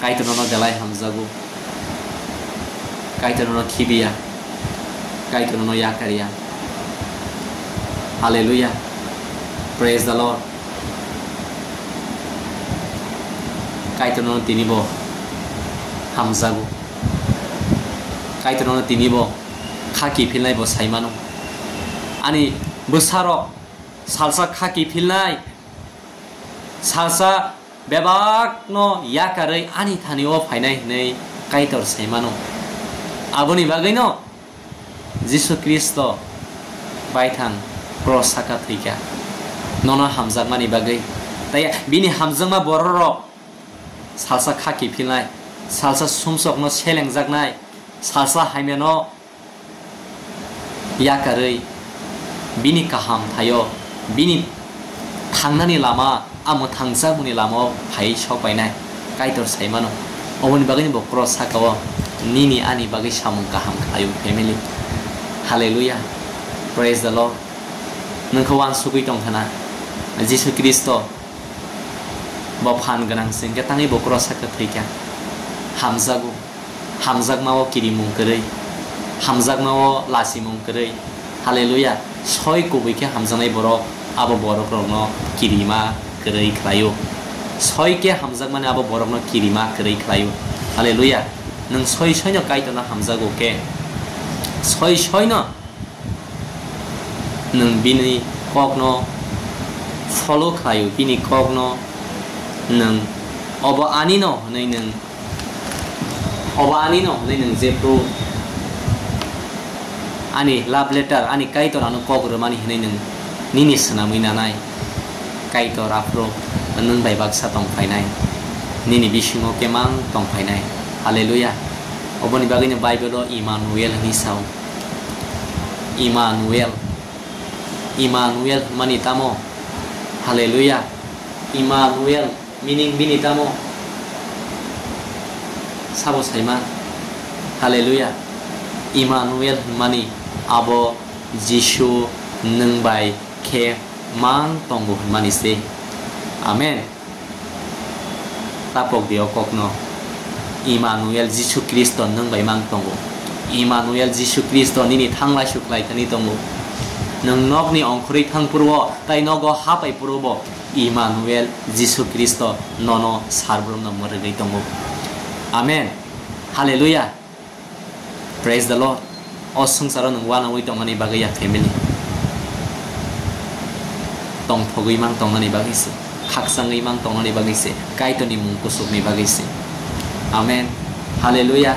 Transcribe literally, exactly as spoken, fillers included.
Kaitor nono belai hamjago. Kaitor nono khibiya. Kaitor nono yakarya. Hallelujah. Praise the Lord. Kaitor nono tini bo hamjago. Kaitor nono tini bo kha kiphilnai bo sai mano. Ani bwsarok salsa kha kiphilnai, salsa bebakno yakarwi ani thani-o phainai hwnwi Kaitor sai mano. Aboni bagwino Jisu Khristo baithang cross saka thwikha, nono hamjakmani bagwi. Tai bini hamjakma bororok salsa kha kiphilnai, salsa sumsokno selengjaknai, salsa hamyano yakarwi bini kaham thaio, bini thangnani lama, a mwthangjakmani lamao phaiwi sok painai Kaitor sai mano. Oboni bagwino bo cross sakao nini ani bagwi samung kaham khlaio, family. Hallelujah. Praise the Lord. Nwng khe uansugwi tong khna, Jisu Khristo bo phan gwnang se hwnkhe tangwi bo cross saka thwikha. Hamjago. Hamjakmao kirimung kwrwi, hamjakmao lachimung kwrwi. Hallelujah. Soi kubui khe hamjaknai borok abo borokrokno kirima kwrwi khlaio. Soi khe hamjakmani abo borokno kirima kwrwi khlaio. Hallelujah. Nwng soi soino Kaitorno hamjago khe, soi soino nwng bini kokno follow khlaio, bini kokno nwng obo anino hwnwi nwng, obo anino hwnwi nwng jephru ani love letter, ani Kaitor ano kok rwmani hwnwi nwng nini swnamwi nanai. Kaitor aphuru nwng bai baksa tong phainai, nini bisingo kemang tong phainai. Hallelujah. Oboni bagwino Bible-o Immanuel hwnwi sao. Immanuel. Immanuel hwnmani tamo? Hallelujah. Immanuel meaning bini tamo? Sabo saima. Hallelujah. Immanuel hwnmani abo Jisu nwng bai khe mang tongo hwnmani se. Amen. Tapok di o kokno. Immanuel Jisu Khristo nwng bai mang tongo. Immanuel Jisu Khristo nini thanglai suklai thani tongo. Nwng nokni ongkhorwi thang phuru-o tai nogo hapai phuru-o bo Immanuel Jisu Khristo nono sarbrum no mwrwgwi tongo. Amen. Hallelujah. Praise the Lord. O swngcharo nwng uanaui tongmani bagwi ya family. Tongthogwi mang tongmani bagwi se, khakchangwi mang tongmani bagwi se, Kaitorni mung kuchukni bagwi se. Amen. Hallelujah.